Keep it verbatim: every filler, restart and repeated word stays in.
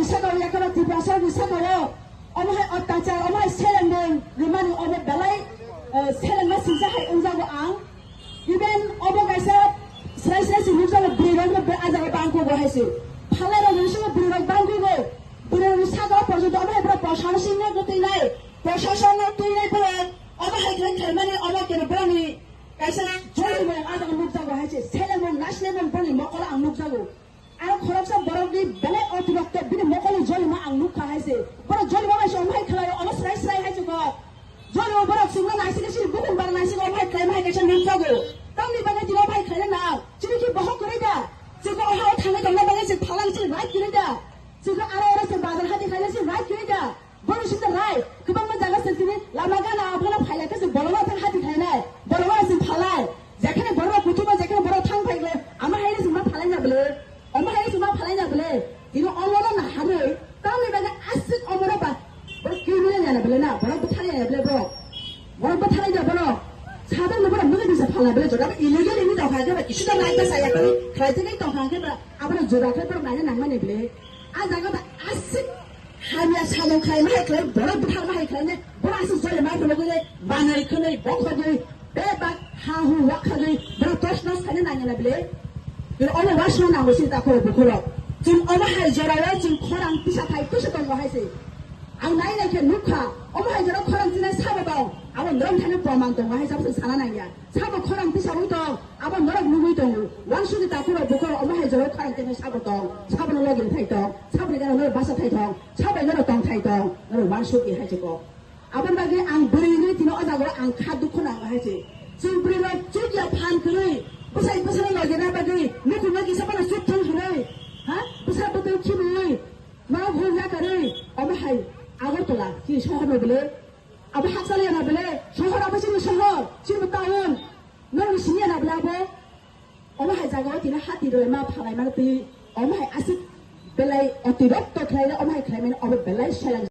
Saka o yakaba Tiprasa ni saka o omo hai attachar, omo hai seleng mung rimani omo belai, eh, seleng ma singsa hai ungjago ang. Even obo kaisa srai srai si nukjago bwrwi rok no be a jaga bangkugo hai se. Phalai rok ni saka bwrwi rok bangkugo. Bwrwi rok ni saka o porjonto omo hai bwrwi prashason no twi nai, prashason no twi nai bwrwi omo hai khlai khlai mani omo kene bwrwi ni kaisa joli mung a jaga nukjago hai se. Seleng mung naisle mung bwrwi mokol ang nukjago. Aro khoroksa borokni belai otirokto bini mokolni jolima ang nukha hai se. Borok jolima bai se omo hai khlaio, omo srai srai hai se kok. Jolima borok chwngno naisingwi sini bukhuk bar naisingwi omo hai khlaima hai kaisa nukjago. Tamni bagwi tini omo hai khlaina nang. Chini ki bohok kwrwi da? Chwngno oha o thangwi tongna bagwi chwng phalai chini right kwrwi da? Chwngno aro oro chwng bazar hati khlaina chini right kwrwi da? Bono sita rai, kwbangma jaga se tini lama gana abono phailai khe se borok thang hati khainai, borok se phalai. Jekhane borok kutuba, jekhane borok thang phaigle, ama haino se ma phalai na bwle, ama haino se ma phalai na bwle. Tini olo no na harwi, tamni bagwi aswk omoro ba, borok kiwi na na bwle na, borok bwtharya ya bwle borok. Borok bwtharya ya borok. Sadar no borok mungwi bisa phalai bwle, jora illegal ini dok ha khe ba, isuda right ba saya khe, khlai tini tong ha khe ba, abono jora khe borok naina nangmani bwle. A jaga ba aswk hamya samung khlai ma hai khlai, borok bwthar ma hai khlai ne, borok aswk jole ma phunugwi ne, banai khwnwi, bokhogwi, bebak ha hu wakhagwi, borok tos nos khaina nangya na bwle. Bini omo wasna nango sini takhoro bukhoro. Chwng omo hai jorao chwng khorang tisa thai tisa tongo hai se. Ang nai nai khe nukha, omo hai jorao khorang tisa sabo tong, abo norok thani proman tongo hai sabo chwng sana nangya. Sabo khorang tisaui tong, abo norok nugui tongo. Wansukni takhurok bukhurok omo hai jorao khorang tini sabo tong, sabono logi thai tong, saboni gana norok basa thai tong, sabai norok tong thai tong, norok wansukni hai se kok. Aboni bagwi ang bwrwini tini o jagao ang kha dukhu nango hai se. Chwng bwrwirok chukya phan kwrwi, bwsai bwsano logina bagwi nukhungno kisa phano chuk thang hwnwi, ha? Bwsa bwtwi khibwi, norok hung yakarwi, omo hai Agartala chini sohorno bwle. Abo hakchal yana bele, sohor abo chini sohor, chini town. Norok sini yana bele abo. Omo hai jaga o tini hati roi ma phalai ma twi. Omo hai aswk belai otirokto khlai, omo hai khlai mani obo belai soyang.